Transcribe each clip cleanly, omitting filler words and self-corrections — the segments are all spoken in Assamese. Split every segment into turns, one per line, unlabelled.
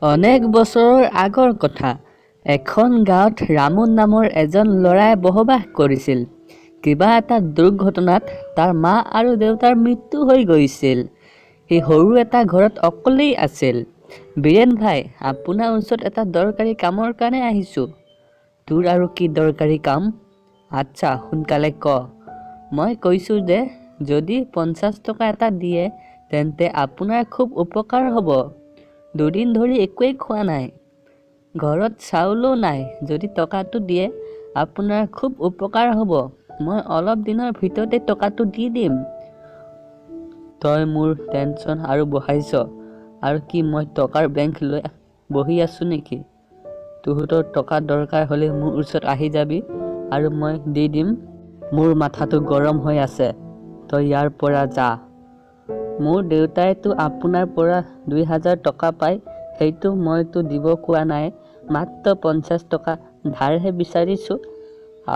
অনেক বছৰৰ আগৰ কথা। এখন গাঁৱত ৰামু নামৰ এজন ল'ৰাই বসবাস কৰিছিল। কিবা এটা দুৰ্ঘটনাত তাৰ মা আৰু দেউতাৰ মৃত্যু হৈ গৈছিল। সি সৰু এটা ঘৰত অকলেই আছিল। বীৰেণ ভাই, আপোনাৰ ওচৰত এটা দৰকাৰী কামৰ কাৰণে আহিছোঁ। তোৰ আৰু কি দৰকাৰী কাম? আচ্ছা, সোনকালে ক। মই কৈছোঁ যে যদি 50 টকা এটা দিয়ে তেন্তে আপোনাৰ খুব উপকাৰ হ'ব। দুদিন ধৰি একোৱেই খোৱা নাই, ঘৰত চাউলো নাই। যদি টকাটো দিয়ে আপোনাৰ খুব উপকাৰ হ'ব। মই অলপ দিনৰ ভিতৰতে টকাটো দি দিম। তই মোৰ টেনশ্যন আৰু বঢ়াইছ। আৰু কি মই টকাৰ বেংক লৈ বহি আছোঁ নেকি? তহঁতৰ টকা দৰকাৰ হ'লে মোৰ ওচৰত আহি যাবি আৰু মই দি দিম। মোৰ মাথাটো গৰম হৈ আছে, তই ইয়াৰ পৰা যা। মোৰ দেউতাইতো আপোনাৰ পৰা 2000 টকা পায়, সেইটো মইতো দিব কোৱা নাই। মাত্ৰ 50 টকা ধাৰহে বিচাৰিছোঁ।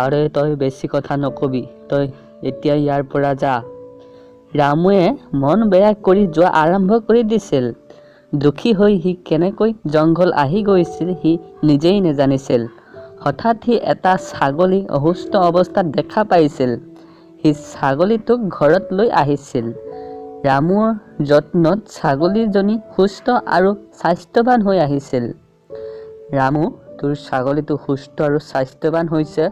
আৰে তই বেছি কথা নকবি, তই এতিয়া ইয়াৰ পৰা যা। ৰামুৱে মন বেয়া কৰি যোৱা আৰম্ভ কৰি দিছিল। দুখী হৈ সি কেনেকৈ জংঘল আহি গৈছিল সি নিজেই নাজানিছিল। হঠাৎ সি এটা ছাগলী অসুস্থ অৱস্থাত দেখা পাইছিল। সি ছাগলীটোক ঘৰত লৈ আহিছিল। ৰামুৰ যত্নত ছাগলীজনী সুস্থ আৰু স্বাস্থ্যৱান হৈ আহিছিল। ৰামু, তোৰ ছাগলীটো সুস্থ আৰু স্বাস্থ্যৱান হৈছে।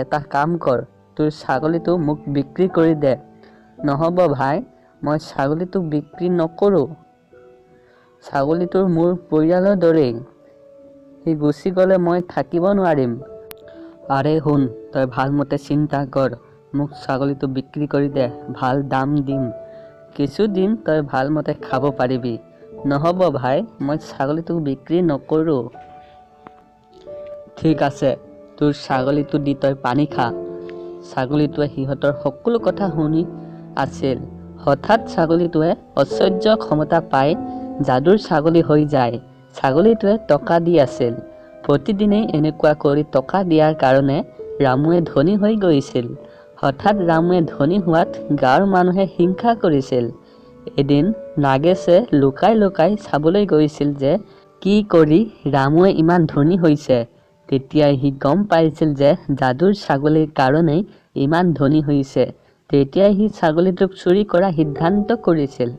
এটা কাম কৰ, তোৰ ছাগলীটো মোক বিক্ৰী কৰি দে। নহ'ব ভাই, মই ছাগলীটো বিক্ৰী নকৰোঁ। ছাগলীটো মোৰ পৰিয়ালৰ দৰেই। সি গুচি গ'লে মই থাকিব নোৱাৰিম। আৰে শুন, তই ভালমতে চিন্তা কৰ। মোক ছাগলীটো বিক্ৰী কৰি দে, ভাল দাম দিম। কিছুদিন তই ভালমতে খাব পাৰিবি। নহ'ব ভাই, মই ছাগলীটো বিক্ৰী নকৰোঁ। ঠিক আছে, তোৰ ছাগলীটো দি তই পানী খা। ছাগলীটোৱে সিহঁতৰ সকলো কথা শুনি আছিল। হঠাৎ ছাগলীটোৱে ঐশ্বৰ্য ক্ষমতা পাই যাদুৰ ছাগলী হৈ যায়। ছাগলীটোৱে টকা দি আছিল। প্ৰতিদিনেই এনেকুৱা কৰি টকা দিয়াৰ কাৰণে ৰামুৱে ধনী হৈ গৈছিল। হঠাৎ ৰামুৱে ধনী হোৱাত গাঁৱৰ মানুহে হিংসা কৰিছিল। এদিন নাগেশে লুকাই লুকাই চাবলৈ গৈছিল যে কি কৰি ৰামুৱে ইমান ধনী হৈছে। তেতিয়াই সি গম পাইছিল যে যাদুৰ ছাগলীৰ কাৰণেই ইমান ধনী হৈছে। তেতিয়াই সি ছাগলীটোক চুৰি কৰাৰ সিদ্ধান্ত কৰিছিল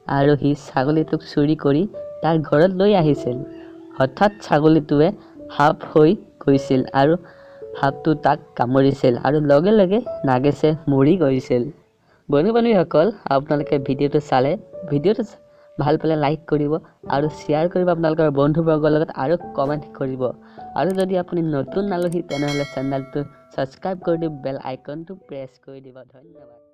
আৰু সি ছাগলীটোক চুৰি কৰি তাৰ ঘৰত লৈ আহিছিল। হঠাৎ ছাগলীটোৱে সাপ হৈ গৈছিল আৰু সাপটো তাক কামুৰিছিল আৰু লগে লগে নাগেশে মৰি গৈছিল। বন্ধু বান্ধৱীসকল, আপোনালোকে ভিডিঅ'টো চালে, ভিডিঅ'টো ভাল পালে লাইক কৰিব আৰু শ্বেয়াৰ কৰিব আপোনালোকৰ বন্ধুবৰ্গৰ লগত আৰু কমেণ্ট কৰিব। আৰু যদি আপুনি নতুন আলহী তেনেহ'লে চেনেলটো ছাবস্ক্ৰাইব কৰি দি বেল আইকনটো প্ৰেছ কৰি দিব। ধন্যবাদ।